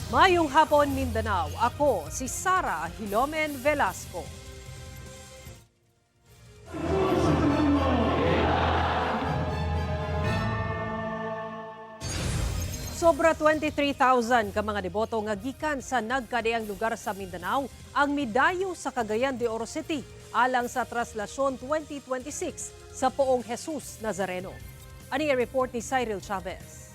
Mayong hapon, Mindanao. Ako si Sara Hilomen Velasco. Sobra 23,000 ka mga deboto nga gikan sa nagkadiang lugar sa Mindanao ang midayo sa Cagayan de Oro City alang sa Traslasyon 2026 sa Poong Jesus Nazareno. Ani ang report ni Cyril Chavez.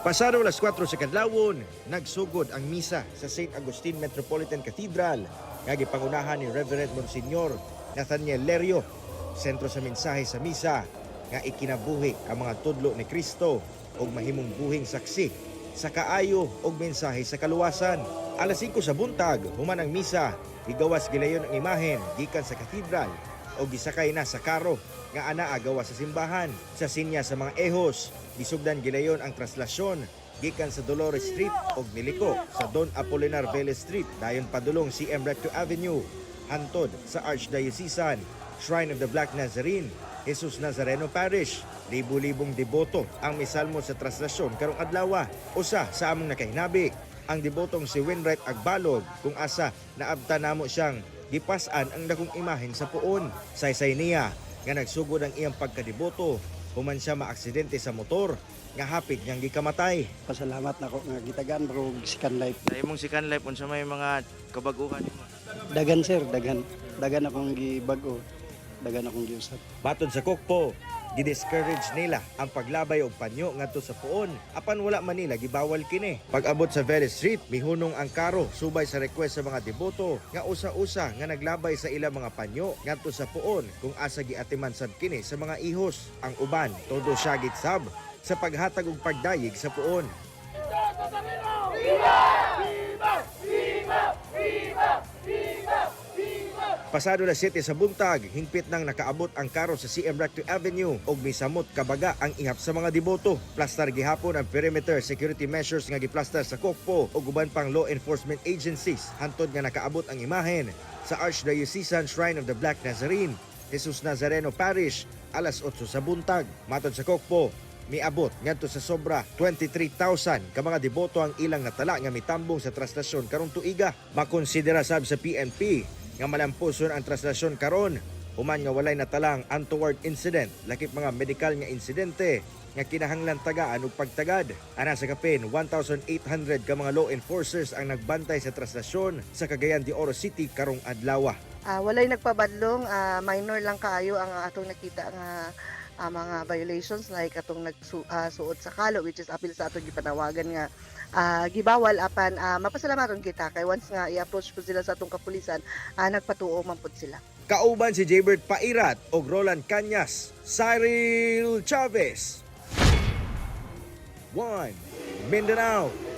Pasado alas 4 sa kadlawon, nagsugod ang misa sa St. Agustin Metropolitan Cathedral nga gipangunahan ni Reverend Monsignor Nathaniel Lerio. Sentro sa mensahe sa misa nga ikinabuhi ang mga tudlo ni Kristo ug mahimong buhing saksi sa kaayo ug mensahe sa kaluwasan. Alas 5 sa buntag, human ang misa, gigawas gilayon ang imahen gikan sa cathedral o gisakay na sa karo nga anaa gawas sa simbahan. Sa sinya sa mga ehos, gisugdan gilayon ang traslasyon gikan sa Dolores Street og niliko sa Don Apolinar Velez Street dayon padulong CM Recto Avenue hantod sa Archdiocesan Shrine of the Black Nazarene, Jesus Nazareno Parish. Libo-libong deboto ang misalmo sa traslasyon karong adlaw. Usa sa among nakahinabi ang debotong si Winright Agbalog kung asa naabta namo siyang gipas-an ang dakong imahen sa puon. Saysay niya nga nagsugod ang iyang pagkadeboto human siya maaksidente sa motor nga hapit niyang gikamatay. Pasalamat nako nga gitagaan bro og second life. Sa imong second life, unsa may mga kabaguhan nimo? Dagan sir, dagan. Dagan akong gibag-o. Dagan akong giusab. Matod sa Kokpo, gidiscourage nila ang paglabay og panyo ngadto sa puon apan wala man nila gibawal kini. Pag-abot sa Velez Street, mihunong ang karo subay sa request sa mga deboto nga usa-usa nga naglabay sa ilang mga panyo ngadto sa puon kung asa giatiman sab kini sa mga ihos. Ang uban todo syagit sab sa paghatag og pagdayeg sa puon. Pasado las 7 sa buntag, hingpit nang nakaabot ang karo sa CM Recto Avenue ug misamot kabaga ang ihap sa mga deboto. Plastar gihapon ang perimeter security measures nga giplastar sa Kokpo ug uban pang law enforcement agencies hantod nga nakaabot ang imahen sa Archdiocesan Shrine of the Black Nazarene, Jesus Nazareno Parish, alas 8 sa buntag. Matod sa Kokpo, miabot ngadto sa sobra 23,000 ka mga deboto ang ilang natala nga mitambong sa traslasyon karong tuiga. Makonsidera sab sa PNP nga malampuson ang traslasyon karon human nga walay natalang untoward incident lakip mga medikal nga insidente nga kinahanglan tagaan og pagtagad. Ana sa kapin 1,800 ka mga law enforcers ang nagbantay sa traslasyon sa Cagayan de Oro City karong adlaw. Walay nagpabadlong, minor lang kaayo ang atong nakita nga mga violations like atong nagsuot sa kalo, which is apil sa atong gipanawagan nga gibawal, apan mapasalamaton kita kay once nga i-approach po sila sa atong kapulisan, nagpatuo man pud sila. Kauban si Jaybert Pairat og Roland Cañas, Cyril Chavez. 1 Mindanao.